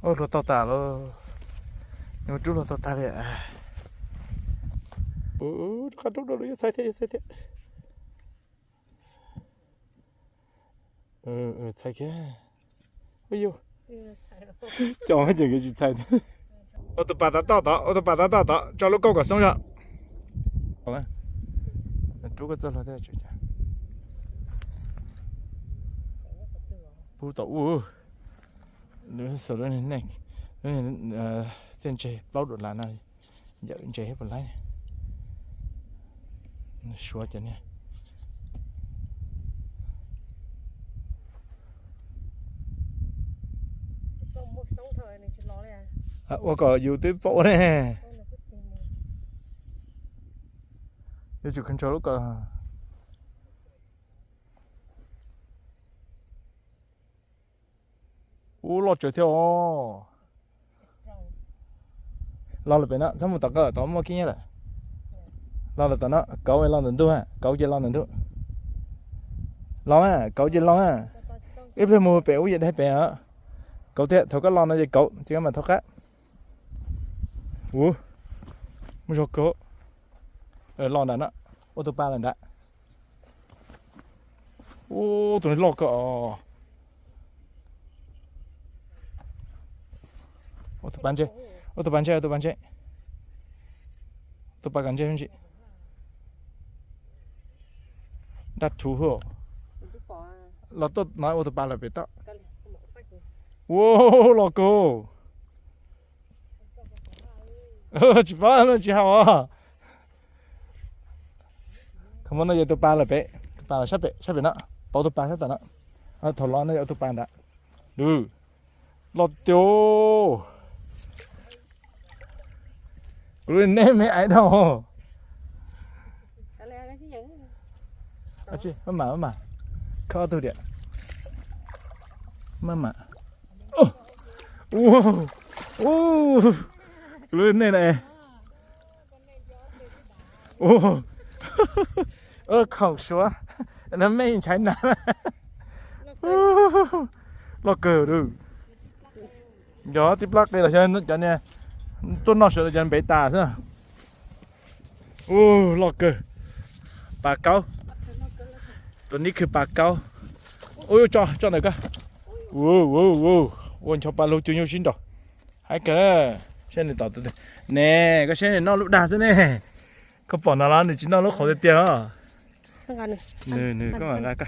Ua hluas tau tas lauj. Nws ua rub hluas tau tas li. Qab rub rau yuav txhais thiab, yuav txhais thiab. Txhais kiag. Ui yus, cov ces nkawd tsis txhais. Ua tus pas tav toj tod, ua tus pas tav toj tod, tso lub kauj kom xoob zog. Rub koj txoj hlua thiab. Pub tom ub. Txiaj ntseg plaub duas las no, yawm ntses puas laib. Suav cov niag. Ua kom yus twb paub ua ne. Yuav tsum control lub ko. Ub, loj tsawv thiab os. Los lawm pem no, txhob mus tom qab, tom muaj khib nyiab lawm. Los lawm tom no, kauv los ntawm ntug, kauv ces los ntawm ntug. Los, kauv ces los. Ib pliag mus pem ub yam dab pem. Kauv thiab, thaum koj los no ces kauv ces koj mam thov qab. Ub, muaj zog kawg. Los nrad no, ua tus pa lawm nrad. Ub, tus no loj kawg os. Ua tus pa ntseb, ua tus pa ntseb, ua tus pa ntseb. Tus pa kom ntseb ntsis. Dab rhuv hwj. Los tuaj no ua tus pa lawm pem toj. Ua, loj kawg. Tsis paub, tsis haum os. Thaum no yog tus pa lawm pem, tus pa lawm sab pem, sab pem no, pauv tus pa sab tom no. Thaum los no yog tus pa nrad. Loj tiag. Kuv lub neb me aiv dhau. Maj mam, maj mam. Khawb ob tug diam. Maj mam. Ua, ua, kuv lub neb na. Ua, khoom suav, no mej ntshai na. Loj kawg. Yog tib plab qe los xyov cov niag tuaj noj sawv daws cov npev tas xwb. Ub, loj kawg. Pas kaub. Tus nib khwv pas kaub. Ub, tso, tso ntawm koj. Ua, ua, ua, ua ncho pa lug cug nyuj sib nraus. Haib kawg. Saib nws tom tus twg ne, koj saib nws noj lub dag xwb ne. Koj pom no los nws tsis noj lub qhauv tiag tiag os. Nws, nws, koj mam nqa koj.